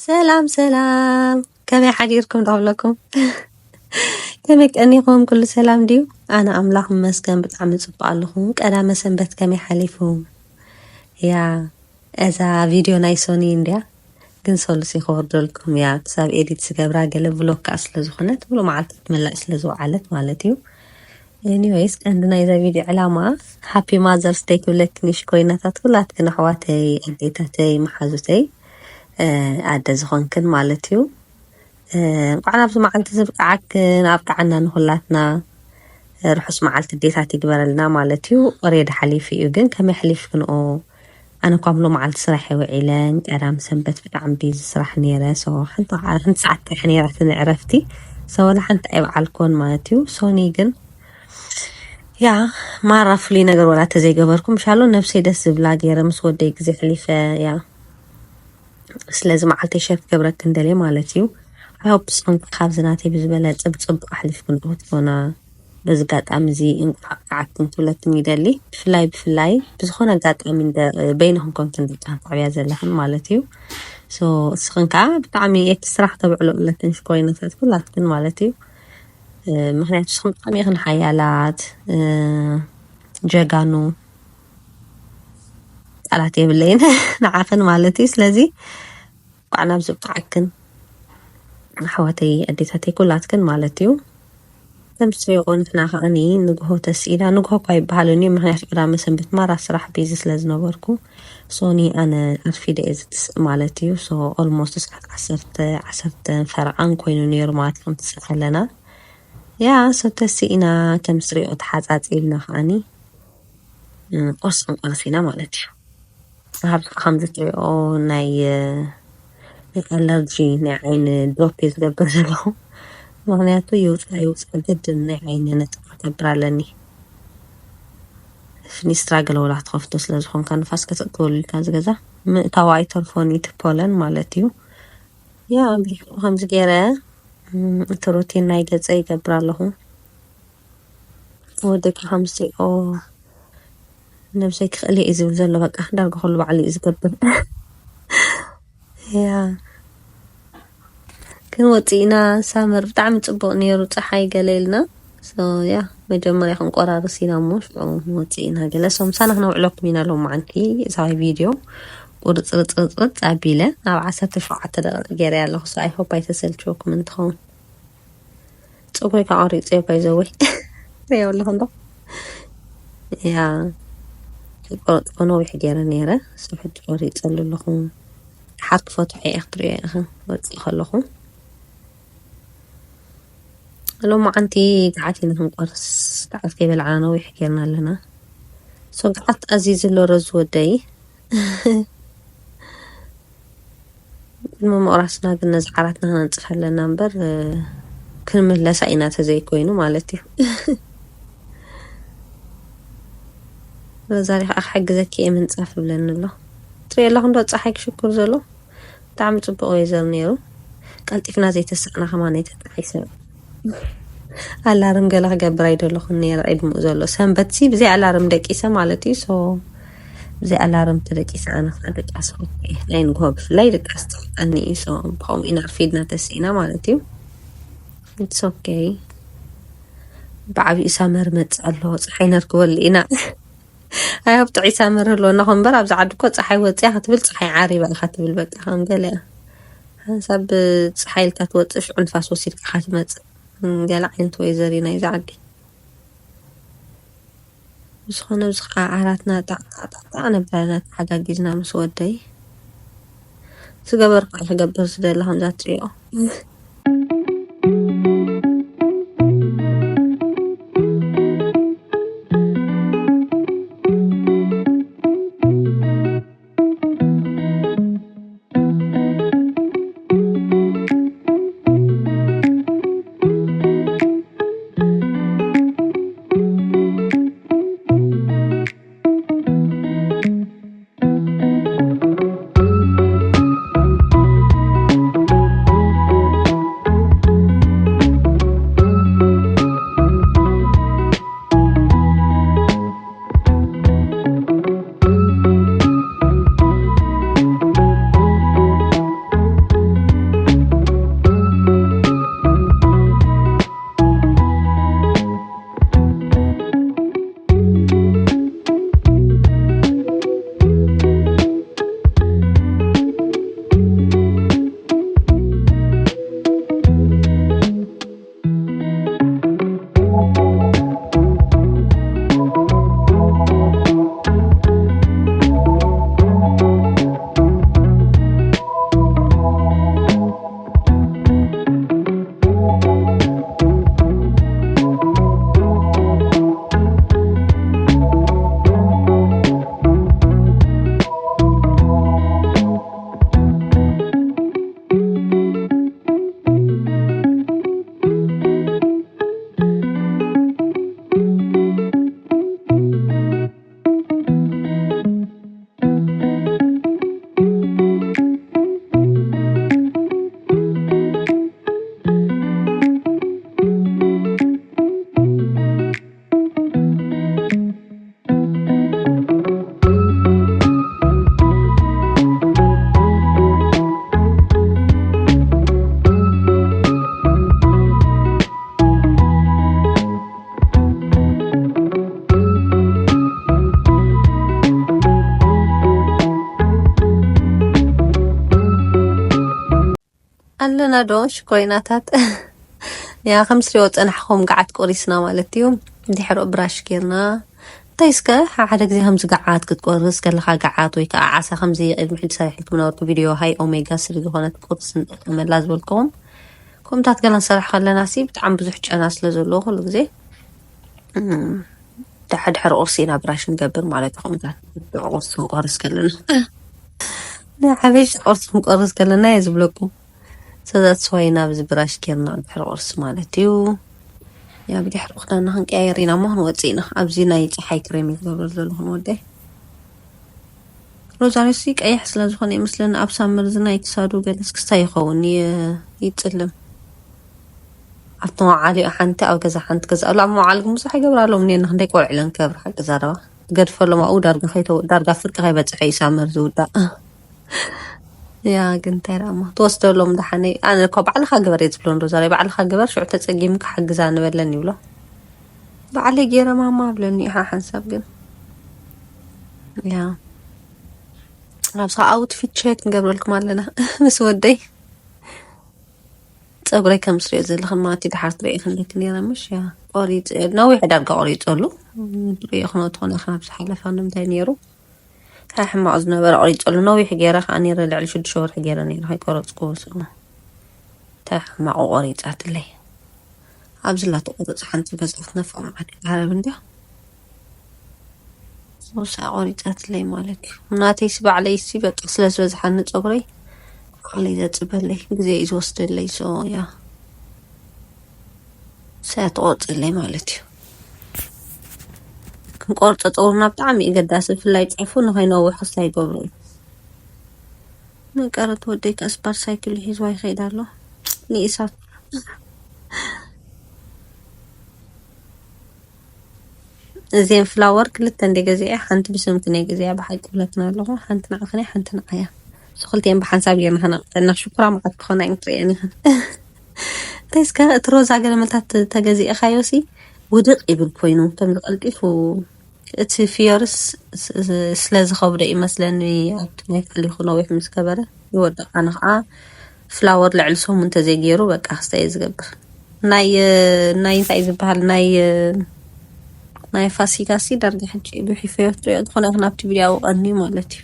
ሰላም ሰላም፣ ከመይ ሓዲርኩም? ዶ ክብለኩም ከመይ ቀኒኹም? ኩሉ ሰላም ድዩ? ኣነ ኣምላኽ ይመስገን ብጣዕሚ ጽቡቕ ኣለኹ። ቀዳመ ሰንበት ከመይ ሓሊፉ? ያ፣ እዛ ቪድዮ ናይ ሶኒ እንድያ፣ ግን ሰሉስ ይኸወርደልኩም እያ። ክሳብ ኤዲት ዝገብራ ገለ ብሎክ ከኣ ስለ ዝኾነት፣ ሙሉእ መዓልቲ ክትመላእ ስለ ዝወዓለት ማለት እዩ። ኤኒዌይስ፣ ቀንዲ ናይዛ ቪድዮ ዕላማ ሃፒ ማዘርስ ደይ ክብለኪ ንሽኮይናታት ኩላትክን ኣሕዋተይ፣ ኣዴታተይ፣ መሓዙተይ፣ እ፣ ኣደ ዝኾንክን ማለት እዩ። እ፣ እንኳዕ ናብዚ መዓልቲ እዚ ብቅዓክን ኣብቅዓና ንኹላትና። እ፣ ርሑስ መዓልቲ ኣዴታት ይግበረልና ማለት እዩ። ኦሬዲ ሓሊፉ እዩ፣ ግን ከመይ ኣሕሊፍክንኦ? ኣነ እኳ ሙሉእ መዓልቲ ስራሕ እየ ውዒለ፣ ቀዳም ሰንበት ብጣዕሚ ቢዚ ስራሕ ነይረ። ሶ፣ ሓንቲ፣ ሓንቲ ሰዓት ጥራሕ ነይራትኒ ዕረፍቲ። ሶ፣ ወላ ሓንቲ ኣይበዓልኩን ማለት እዩ። ሶኒ ግን፣ ያ፣ ማራ ፍሉይ ነገር ወላ ተዘይገበርኩ፣ ምሻሎ ነብሰይ ደስ ዝብላ ገይረ ምስ ወደይ ግዜ ኣሕሊፈ፣ ያ። ስለዚ መዓልተይ ሸር ክገብረክን ደልየ ማለት እዩ። I hope ንስኹም ከ ካብዚ ናተይ ብዝበለጸ ብጽቡቕ ኣሕሊፍክንኦ ክትኮና። በዚ ኣጋጣሚ እዚ እንቋዕ ኣብቅዓክን ክብለክን ይደሊ። ብፍላይ፣ ብፍላይ ብዝኾነ ኣጋጣሚ እንደ-፣ በይንኹም ኮንክን ደቂ ኣንባዕብያ ዘለኽን ማለት እዩ። ሶ፣ እስኽን ከኣ ብጣዕሚ ኤክስትራ ክተብዕሎ ኣለክን ሽኮሪናታት ኩላትክን ማለት እዩ። እ፣ ምኽንያቱ እስኽን ብጣዕሚ ኢኽን ሓያላት፣ እ፣ ጀጋኑ፣ ቃላት የብለይን ንዓኽን ማለት እዩ። ስለዚ እንኳዕ ናብዚ ብቅዓክን ኣሕዋተይ ኣዴታተይ ኩላትክን ማለት እዩ። ከም ትሪኦ ንሕና ከዓኒ ንግሆ ተስኢና፣ ንግሆ እኳ ይበሃልን እዩ፣ ምኽንያቱ ቀዳመ ሰንበት ማራ ስራሕ ቢዚ ስለ ዝነበርኩ፣ ሶኒ ኣነ ኣርፊደ እየ ዝትስእ ማለት እዩ። ሶ ኦልሞስት ሰዓት ዓሰርተ፣ ዓሰርተ ፈረቓን ኮይኑ ነይሩ ማለት ከም ትስእ ከለና። ያ፣ ሶ ተስኢና ከም ትሪኦ ተሓጻጺብና ከዓኒ፣ እ፣ ቁርሲ ክንቆርስ ኢና ማለት እዩ። ኣብዚ ከምዚ ትሪኦ ናይ፣ እ፣ ናይ ኣለርጂ ናይ ዓይኒ ድሮፕ እየ ዝገብር ዘለኹ። ምኽንያቱ ይውፃእ ይውፃእ ግድን ናይ ዓይኒ ነጥቢ ክገብር ኣለኒ። ፊኒስትራ ገለ ወላ ትኸፍቶ ስለ ዝኾንካ ንፋስ ከተእትወሉ ኢልካ እዚ ገዛ ምእታዋ ኣይተርፎን እዩ፣ እቲ ፖለን ማለት እዩ። ያ፣ ከምዚ ገይረ፣ ም፣ እቲ ሩቲን ናይ ገፀ ይገብር ኣለኹ። ወደይ ከ ከምዚ፣ ኦ፣ ነብሰይ ክኽእል እየ እዩ ዝብል ዘሎ። በቃ ዳርጋ ኩሉ ባዕሉ እዩ ዝገብር። ያ። ክንወፅእ ኢና ሳመር፣ ብጣዕሚ ፅቡቕ ነይሩ፣ ፀሓይ ገለ ኢልና። ሶ፣ ያ፣ መጀመርያ ክንቆራርስ ኢና እሞ፣ ሽዑ ክንወፅእ ኢና ገለ። ሶ፣ ምሳና ክነውዕለኩም ኢና ሎማዓንቲ። እዛ ቪድዮ ቁርፅርፅርፅርፅ ኣቢለ፣ ኣብ ዓሰርተ ሸውዓተ ደቂቕ ገይረ ኣለኹ። ሶ፣ I hope ኣይተሰልችወኩም እንትኸውን። ፀጉረይ ተቆሪፀ ባይ ዘ ወይ። ሪኦ ኣለኹ እንዶ። ያ፣ ቆረፅኮ ነዊሕ ገይረ ነይረ። ሶ፣ ሕጂ ቆሪፀሉ ኣለኹ። ሓር ክፈትሖ እየ ክትሪኦ ኢኺ፣ ወፂእ ከለኹ። ሎማዓንቲ ገዓት ኢና ክንቆርስ፣ ገዓት ከይበላዕና ነዊሕ ጌርና ኣለና። ሶ፣ ገዓት ኣዚዙ ኣሎ ረዚ ወደይ። ቅድሚ ምቑራስና ግን ነዚ ዓራትና ክነንጽፍ ኣለና እምበር፣ እ፣ ክንምለሳ ኢና ተዘይኮይኑ ማለት እዩ። ሮዛሪ ከኣ ክሕግዘኪ እየ ምንጻፍ ይብለኒ ኣሎ። ትሪኦ ኣለኹም ዶ ጸሓይ ክሽኩር ዘሎ? ብጣዕሚ ጽቡቕ ዌዘር ነይሩ። ቀልጢፍና ዘይተሳእና ከማን ኣይተጣሒሰ። ኣላርም ገለ ክገብር ኣይደለኹን ነይረ ቅድሚኡ ዘሎ ሰንበትሲ ብዘይ ኣላርም ደቂሰ ማለት እዩ። ሶ ብዘይ ኣላርም ተደቂሰ ኣነ ከዓ ደቃስ ኦኬ። ናይ ንግሆ ብፍላይ ደቃስ ትሕጠኒ እዩ። ሶ ብኸምኡ ኢና ኣርፊድና ተሲእና ማለት እዩ። It's okay። ብዓብዩ ሳመር መጽእ ኣሎ፣ ፀሓይ ነርክበሉ ኢና። ኣይ ኣብ ጥዑይ ሳመር ህልወና እኮ እምበር፣ ኣብዚ ዓዲ እኮ ጸሓይ ወጺኣ ክትብል ጸሓይ ዓሪባ ኢኻ ትብል፣ በቃ ከም ገለ እያ። ሓንሳብ ጸሓይ ኢልካ ትወጽእ፣ ሽዑ ንፋስ ወሲድካ ኢኻ ትመጽእ። እም፣ ገለ ዓይነት ወይዘር እዩ ናይዚ ዓዲ። ብዝኾነ፣ ኣብዚ ኸዓ ዓራትና ጣዕ ጣዕ ጣዕ ጣዕ ነብላ ኢና ተሓጋጊዝና ምስ ወደይ። ዝገበርኩ እየ ክገብር ዝደሊ ከምዛ ትሪኦ። ኣለና ዶ ሽኮሪናታት? ያ ከም ስሪኦ ጸናሕኹም ገዓት ቆሪስና ማለት እዩ። ድሕሮ ብራሽ ጌርና እንታይ እስከ ሓደ ግዜ ከምዚ ገዓት ክትቆርስ ከለኻ፣ ገዓት ወይ ከዓ ዓሳ ከምዚ ቅድሚ ሕጂ ሰሪሕልኩም ነበርኩ ቪድዮ፣ ሃይ ኦሜጋ ስሪ ዝኾነት ቁርስ ንጥቀመላ ዝበልኩም። ከምታት ገለ ንሰርሕ ከለና ሲ ብጣዕሚ ብዙሕ ጨና ስለ ዘለዎ ኩሉ ግዜ፣ እም፣ ድሕድሕሪ ቁርሲ ኢና ብራሽ ንገብር ማለት እዩ። ከምታት ቁርሲ ክንቆርስ ከለና፣ ናይ ሓበሽ ቁርሲ ክንቆርስ ከለና እየ ዝብለኩም። ሰዛት ስዋይ ናብ እዚ ብራሽ ጌርና ድሕሪ ቁርሲ ማለት እዩ። ያ ብድሕሪ ክዳንና ክንቀያየር ኢና እሞ ክንወፅእ ኢና። ኣብዚ ናይ ፀሓይ ክሬም እዩ ዝገብር ዘለኹ ንወደይ። ሮዛሪዮ ሲ ቀይሕ ስለ ዝኾነ ይመስለኒ ኣብ ሳመር እዚ ናይ ክሳዱ ገለስ ክስታይ ይኸውን ይ-፣ ይፅልም። ኣብቲ መዓሊኡ ሓንቲ ኣብ ገዛ ሓንቲ ገዛ ኣሎ። ኣብ መዓል ግን ብዙሕ ይገብር ኣለዎም። እኔ ክንደይ ቆልዕ ኢለን ክገብር ሓቂ ዘረባ ገድፈሎም ኣብኡ ዳርጋ ከይተው-፣ ዳርጋ ፍርቂ ከይበፅሐ እዩ ሳመር ዝውዳእ። ያ ግን እንታይ ደኣ እሞ ትወስደሎም ደሓነይ። ኣነ እኮ ባዕልኻ ግበር እየ ዝብሎ ንሮዛሪዮ። ባዕልኻ ግበር ሽዑ ተፀጊምካ ሓግዛ ንበለን ይብሎ። ባዕለይ ገይረ ማማ ብለኒ ኢኻ ሓንሳብ ግን። ያ ኣብዚ ከዓ ኣውትፊት ቼክ ንገብረልኩም ኣለና ምስ ወደይ። ፀጉረይ ከም ስሪኦ ዘለኽን ማለት እዩ። ድሓር ትሪኢ ክንደክ ነይረ ምሽ ያ ቆሪፅ ነዊሕ ዳርጋ ቆሪፀሉ። ሪኦ ክነትኾነ ካብ ዝሓለፋ ንምንታይ ነይሩ? እንታይ ሕማቕ ዝነበረ ቆሪፀሉ። ነዊሕ ገይረ ከዓ ነይረ፣ ልዕሊ ሽዱሽተ ወርሒ ገይረ ነይረ ከይቆረፅኩዎ። ስሙ እንታይ ሕማቑ ቆሪፃትለይ። ኣብዚ ላ ተቆረፅ ሓንቲ ገዛት ነፋ መዓት ዓረብ እንድያ። ሶሳ ቆሪፃትለይ ማለት እዩ። ናተይሲ ባዕለይሲ በቃ ስለ ዝበዝሓኒ ፀጉረይ ባዕለይ ዘፅበለይ ግዜ እዩ ዝወስደለይ። ሶ ያ ሰ ትቆርፅለይ ማለት እዩ። ክንቆርፆ ፀጉርና ብጣዕሚ እዩ ገዳሲ፣ ብፍላይ ጨፉ ንኸይነውሕ ክስታይ ይገብሮ እዩ። መቀረት ወደይ ከኣ ስፓር ሳይክል ሒዝዋ ይኸይድ ኣሎ። ንኢሳት እዚን ፍላወር ክልተ እንደ ገዚአ ሓንቲ ብስምኪ ናይ ገዚአ ብሓቂ ብለክን ኣለኹ። ሓንቲ ንዓኽን ሓንቲ ንዓያ። እሱ ክልቲኤን ብሓንሳብ ጌርና ከነቕጠና ሽኩራ መዓት ክኾና እየን ክትርእየን ኢኽን። እንታይ እስከ እቲ ሮዛ ገለመልታት ተገዚእኻዮ ሲ ውድቕ ይብል ኮይኑ ከምዚ ቀልጢፉ እቲ ፍዮርስ ስ-፣ ስ-፣ ስለ ዝኸብዶ እዩ መስለኒ ኣብቲ ናይ ካልኹ ነዊሕ ምስ ገበረ ይወድቕ። ኣነ ኸዓ ፍላወር ልዕሊ ሰሙን እንተዘይገይሩ በቃ ክስታይ እየ ዝገብር። ናይ፣ ናይ እንታይ ዝበሃል ናይ፣ ናይ ፋሲካ ሲ ዳርጋ ሕጂ ብሒፈዮ ትሪኦ ዝኾነ ይኹን ኣብቲ ቪድዮ ኣውቀኒ ማለት እዩ።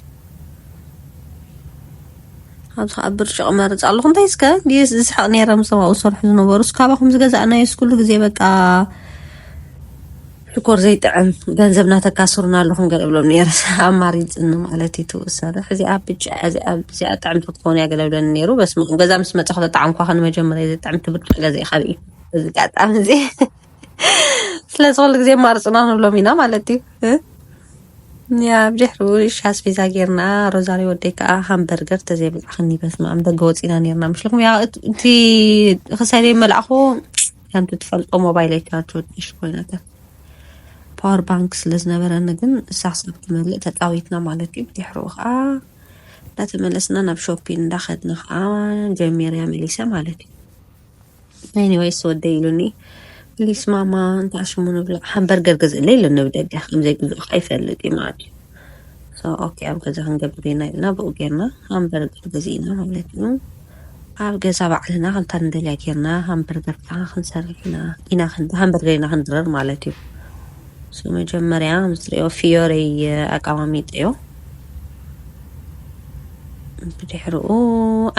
ኣብዚ ከዓ ብርጭቕ መርፅ ኣለኹ። እንታይ እስከ ድየ ዝስሕቕ ነይረ ምስቶም ኣብኡ ዝሰርሑ ዝነበሩ። እስካባኹም ዝገዛእናዮ ኩሉ ግዜ በቃ ሽኮር ዘይጥዕም ገንዘብ እናተካስሩና ኣለኹም ገለ ብሎም ነይረ። ኣማሪፅኒ ማለት እዩ ትውሰደ። እዚኣ ብጫ፣ እዚኣ፣ እዚኣ ጥዕምቲ ክትኾን እያ ገለ ብለኒ ነይሩ። በስመ ኣብ፣ ገዛ ምስ መፃኹ ተጣዕምኳ ከ ንመጀመርያ ዘጥዕምቲ ብርጭቕ ገዚእ ካብ እዩ። እዚ ኣጋጣሚ እዚ ስለዚ ኩሉ ግዜ ኣማርፅና ንብሎም ኢና ማለት እዩ። እ? ያ ብድሕሩ ሻስቤዛ ጌርና፣ ሮዛሪ ወደይ ከዓ ሃምበርገር ተዘይብልዕኽኒ በስመ ኣብ ደገ ወፂና ነይርና። ምሽ ለኩም ያ እት-፣ እቲ ክሳይ ደይ መልኣኹ ከምቲ ትፈልጦ ሞባይለይ ቻርጅ ወዲሽ ኮይናታ ፓወር ባንክ ስለ ዝነበረኒ ግን እሳ ክሳብ ትመልእ ተፃዊትና ማለት እዩ። ብድሕሩ ከዓ እንዳተመለስና ናብ ሾፒን እንዳኸድና ከዓ ጀሚርያ መሊሰ ማለት እዩ። ኤኒዌይስ ወደይ ኢሉኒ ፕሊስ ማማ እንታይ ሽሙ ንብላ ሃምበርገር ገዝእለይ ኢሉኒ ብደገ ከም ዘይግዝኡ ከዓ ይፈልጥ እዩ ማለት እዩ። ሶ ኦኬ ኣብ ገዛ ክንገብር ኢና ኢልና ብኡ ጌርና ሃምበርገር ገዚእና ማለት እዩ። ኣብ ገዛ ባዕልና ከምታ ንደልያ ጌርና ሃምበርገር ከዓ ክንሰርሕ ኢና ኢና ክንድ ሃምበርገር ኢና ክንድረር ማለት እዩ። ሶ መጀመርያ ምስ ሪኦ ፍዮረይ ኣቀማሚጠዮ ብድሕርኡ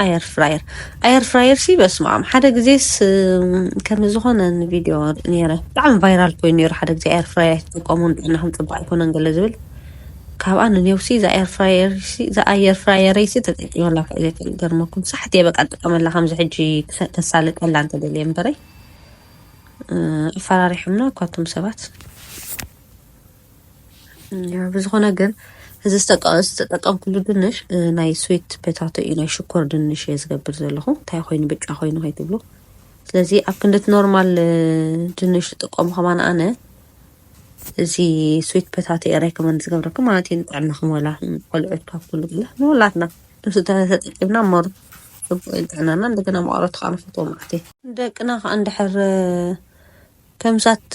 ኣየር ፍራየር ኣየር ፍራየር ሲ በስመ ኣብ ሓደ ግዜስ ከም ዝኾነ ቪድዮ ነይረ ብጣዕሚ ቫይራል ኮይኑ ነይሩ። ሓደ ግዜ ኣየር ፍራየር ኣይትጥቀሙ ንጥዕናኹም ፅቡቅ ኣይኮነን ገለ ዝብል ካብኣ ንኔውሲ እዛ ኣየር ፍራየር ሲ እዛ ኣየር ፍራየረይ ሲ ተጠቂመላ እኳ እየ ዘይፈልጥ ገርመኩም ሳሕቲ እየ በቃ ጥቀመላ ከምዚ ሕጂ ክሰ- ከሳልጠላ እንተደልየ እምበረይ እ፣ ኣፈራሪሖምና እኳ እቶም ሰባት። ያ፣ ብዝኾነ ግን እዚ ዝተጠቀምኩሉ ድንሽ ናይ ስዊት ፖታቶ እዩ፣ ናይ ሽኮር ድንሽ እየ ዝገብር ዘለኹ። እንታይ ኮይኑ ብጫ ኮይኑ ከይትብሉ። ስለዚ ኣብ ክንዲ እቲ ኖርማል ድንሽ ትጥቀሙ ከማን ኣነ እዚ ስዊት ፖታቶ እየ ሬኮመንድ ዝገብረኩም ማለት እዩ። ንጥዕናኹም ወላ ቆልዑት ካብ ኩሉ ግለ ንወላትና ንሱ ተተጠቂምና እሞ ጽቡቅ እዩ ጥዕናና። እንደገና መቐረቱ ከዓ ንፈትዎ ማለት እዩ። ደቅና ከዓ እንድሕር ከምሳት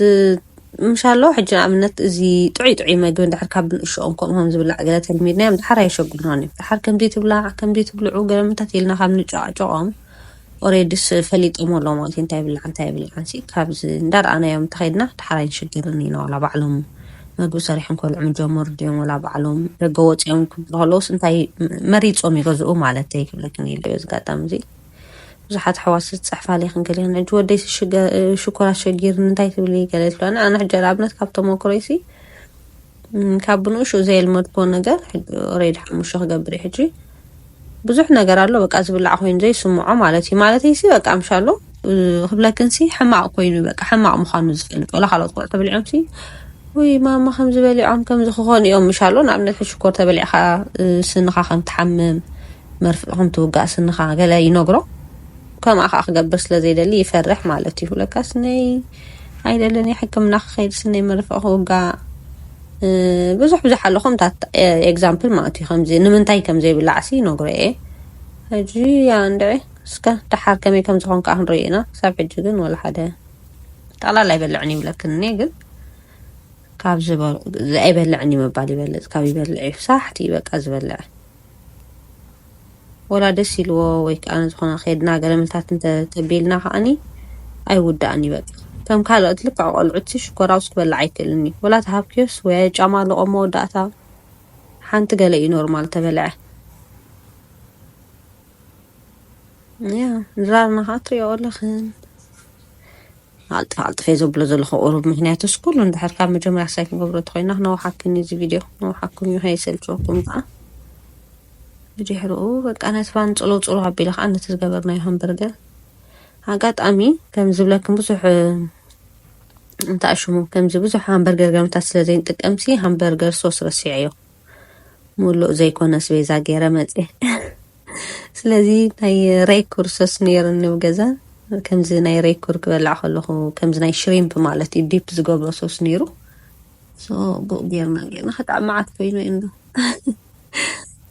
ምሻሎ ሕጂ ንኣብነት እዚ ጥዑይ ጥዑይ መግቢ እንድሕር ካብ ብንእሽኦም ከምኡ ከም ዝብላዕ ገለ ተልሚድናዮም ድሓር ኣየሸግሩናን እዮም። ድሓር ከምዚ ትብላዕ ከምዚ ትብልዑ ገለምታት ኢልና ካብ ንጨቃጨቆም ኦሬድስ ፈሊጦም ኣለዉ ማለት እዩ፣ እንታይ ይብላዕ እንታይ ይብላዕ ሲ። ካብዚ እንዳረኣናዮም እንተኸድና ድሓር ኣይንሽግርን ኢና። ዋላ ባዕሎም መግቢ ሰሪሖም ከብልዑ ምጀመሩ ድዮም፣ ዋላ ባዕሎም ደገ ወፂኦም ክብሉ ከለውስ እንታይ መሪፆም ይገዝኡ ማለት ይክብለክን የለ እዚ ኣጋጣሚ እዚ። ብዙሓት ኣሕዋት ዝፅሕፋ ኣለይ ክንገሊክን፣ ሕጂ ወደይ ሽኮር ኣሸጊርኒ እንታይ ትብሊ ገለ ትብላኒ። ኣነ ሕጂ ንኣብነት ካብ ተመክሮይ ሲ ካብ ብንእሽኡ ዘየልመድኮ ነገር ኦሬዲ ሓሙሽተ ክገብር ሕጂ ብዙሕ ነገር ኣሎ በቃ ዝብላዕ ኮይኑ ዘይስምዖ ማለት እዩ። ማለት ሲ በቃ ምሻሎ ክብለክን ሲ ሕማቕ ኮይኑ በቃ ሕማቕ ምዃኑ ዝፈልጥ ወላ ካልኦት ቆልዑ ተብሊዖም ሲ ወይ ማማ ከምዚ በሊዖም ከምዚ ክኾኑ እዮም ምሻሎ። ንኣብነት ሕጂ ሽኮር ተበሊዕካ ስንኻ ከም ትሓምም መርፍእ ከም ትውጋእ ስንኻ ገለ ይነግሮ። ከምኣ ከዓ ክገብር ስለ ዘይደሊ ይፈርሕ ማለት እዩ። ለካስ ነይ ኣይደለን ሕክምና ክኸይድ ስነይ መርፍእ ክውጋእ ብዙሕ ብዙሕ ኣሎ ከምታት ኤግዛምፕል ማለት እዩ። ከምዚ ንምንታይ ከም ዘይብላዕ ሲ ይነግሮ እየ። ሕጂ ያ እንድዒ እስከ ደሓር ከመይ ከም ዝኾን ከዓ ክንርኢ ኢና። ክሳብ ሕጂ ግን ወላ ሓደ ጠቕላላ ኣይበልዕን ይብለክኒ ግን ካብ ዝበ- ኣይበልዕን እዩ ምባል ይበልፅ ካብ ይበልዕ እዩ። ሳሕቲ እዩ በቃ ዝበልዕ። ወላ ደስ ኢልዎ ወይ ከዓ ዝኾነ ከድና ገለመልታት እንተተቢልና ከዓኒ ኣይውዳእን እዩ በቃ። ከም ካልኦት ልክዕ ቆልዑት ሽኮራውስ ክበልዕ ኣይክእልን እዩ። ወላ ተሃብክዮስ ወይ ጫማ ኣለቆ መወዳእታ ሓንቲ ገለ እዩ ኖርማል ተበልዐ። ያ ድራርና ከዓ ትሪኦ ኣለኽን። ኣልጥፍ ኣልጥፍ እየ ዘብሎ ዘለኹ ቁሩብ ምክንያቱስ ኩሉ እንድሕር ካብ መጀመርያ ሳይ ክንገብሮ ተኮይና ክነውሓክን እዚ ቪድዮ ክነውሓኩም እዩ ከይሰልችወኩም ከዓ ብድሕርኡ በቃ ነቲ ባን ጽሎ ጽሎ ኣቢለ ከዓ ነቲ ዝገበርናዮ ሃምበርገር ኣጋጣሚ ከም ዝብለክን ብዙሕ እንታይ ሽሙ ከምዚ ብዙሕ ሃምበርገር ገምታት ስለ ዘይንጥቀምሲ ሃምበርገር ሶስ ረሲዐዮ። ሙሉእ ዘይኮነ ኣስቤዛ ገይረ መፅየ። ስለዚ ናይ ሬኩር ሶስ ነይሩኒ ኣብ ገዛ። ከምዚ ናይ ሬኩር ክበልዕ ከለኹ ከምዚ ናይ ሽሪምፕ ማለት እዩ ዲፕ ዝገብሮ ሶስ ነይሩ። ብኡ ጌርና ጌርና ከጣዕ መዓት ኮይኑ እዩ እንዶ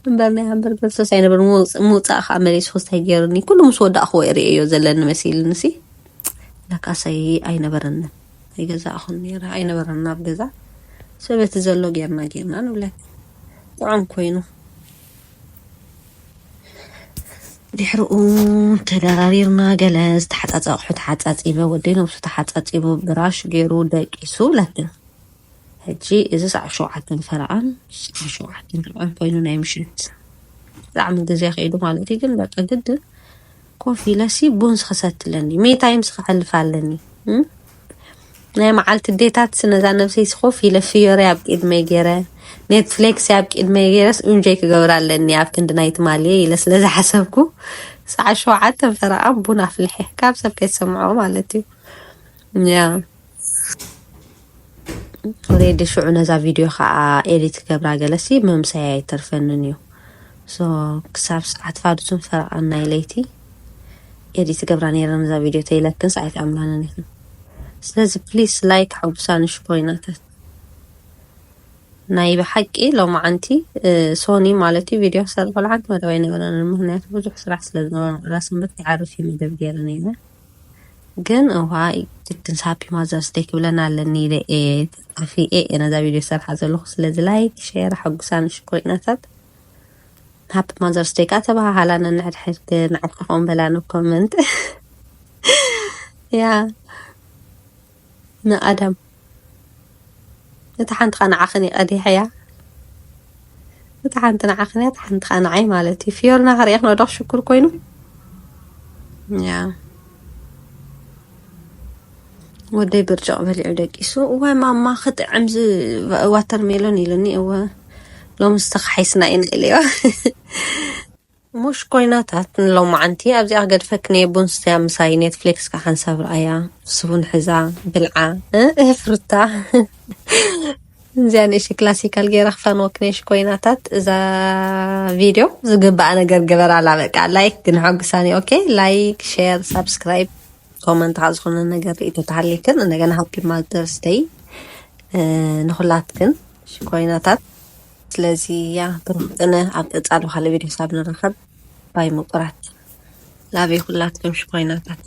እምበር ናይ ሃምበርገር ሶስ ኣይነበር ምውፃእ ከዓ መሊሱ ክስታይ ገይሩኒ ኩሉ ምስ ወዳእክዎ ርእዮ ዘለኒ መሲልኒ ሲ ለካሰይ ኣይነበረንን ኣይገዛእኹን ነይረ ኣይነበረን ኣብ ገዛ ሰበቲ ዘሎ ጌርና ጌርና ንብለክ ጥዑም ኮይኑ ድሕርኡ ተደራሪርና ገለ ዝተሓፃፀ ኣቑሑ ተሓፃፂበ ወደይ ነብሱ ተሓፃፂቡ ብራሽ ገይሩ ደቂሱ ለክን ሕጂ እዚ ሰዓ ሸውዓተን ፈረቓን ሰዓ ሸውዓተን ፈረቓን ኮይኑ ናይ ምሸት ብጣዕሚ ግዜ ከይዱ ማለት እዩ ግን በቃ ግድን ኮፍ ኢለሲ ቡንስ ክሰትለኒ ሜታይምስ ክሕልፍ ኣለኒ ናይ መዓልቲ ዴታት ነዛ ነብሰይ ስኮፍ ኢለ ፍዮሪ ኣብ ቅድመይ ገይረ ኔትፍሌክስ ኣብ ቅድመይ ገይረስ እንጆይ ክገብር ኣለኒ ኣብ ክንዲ ናይ ትማሊ ኢለ ስለ ዝሓሰብኩ ሰዓ ሸውዓተ ፈረቓ ቡን ኣፍልሐ ካብ ሰብ ከይሰምዖ ማለት እዩ ያ ሬዲ ሽዑ ነዛ ቪድዮ ከዓ ኤዲት ክገብራ ገለሲ መምሰያ ኣይተርፈንን እዩ ክሳብ ሰዓት ፋዱስን ፈረቓን ናይ ለይቲ ኤዲት ገብራ ነይረ ነዛ ቪድዮ ተይለክን ሰዓት ኣምላንን ኢኹም ስለዚ ፕሊስ ላይክ ሓጉሳ ንሽኮይናታት ናይ ብሓቂ ሎማዓንቲ ሶኒ ማለት እዩ ቪድዮ ክሰርሕ ሓንቲ መደብ ኣይነበረንን ምክንያቱ ብዙሕ ስራሕ ስለ ዝነበረ ራስንበት ይዓርፍ እዩ መደብ ገይረ ነይረ ግን እዋ ግድን ሳፒ ማዘርስ ደይ ክብለና ኣለኒ ኢለ እየ ተጣፊ እየ ነዛ ቪድዮ ሰርሓ ዘለኹ ስለዚ ላይክ ሼር ሓጉሳ ንሽኮይናታት ሃፒ ማዘርስ ደይ ከዓ ተባሃሃላ ነንሕድሕድ ንዓካ ከምኡ በላ ን ኮመንት ያ ንኣዳም እታ ሓንቲ ከዓ ንዓኽን ይቀዲሐያ እታ ሓንቲ ንዓኽን እያ እታ ሓንቲ ከዓ ንዓይ ማለት እዩ ፍዮርና ክሪእኽን ወደኽ ሽኩር ኮይኑ ያ ወደይ ብርጭቕ በሊዑ ደቂሱ እዋይ ማማ ክጥዕም ዝ ዋተር ሜሎን ኢሉኒ እወ ሎምስ ተኸሓይስና ኢና ኢለዮ ሙሽ ኮይናታት ንሎማዓንቲ ኣብዚኣ ክገድፈክን እየ ቡን ስትያ ምሳይ ኔትፍሊክስ ከዓ ሓንሳብ ረኣያ ስቡን ሕዛ ብልዓ እህፍርታ እዚኣ ንእሽተይ ክላሲካል ገይረ ክፋንወክን እየ ሽኮይናታት እዛ ቪድዮ ዝግባኣ ነገር ግበራላ በቃ ላይክ ግን ሓጉሳኒ ኦኬ ላይክ ሼር ሳብስክራይብ ኮመንት ከዓ ዝኾነ ነገር ርእይቶ ተሃልየክን እንደገና ሃፒ ማዘርስ ደይ ንኹላትክን ሽኮይናታት ስለዚ ያ ብሩክ ቅነ ኣብ ቀፃሊ ካልእ ቪድዮ ሳብ ንራኸብ ባይ ምቁራት ላቭ ኩላትኩም ሽኮይናታት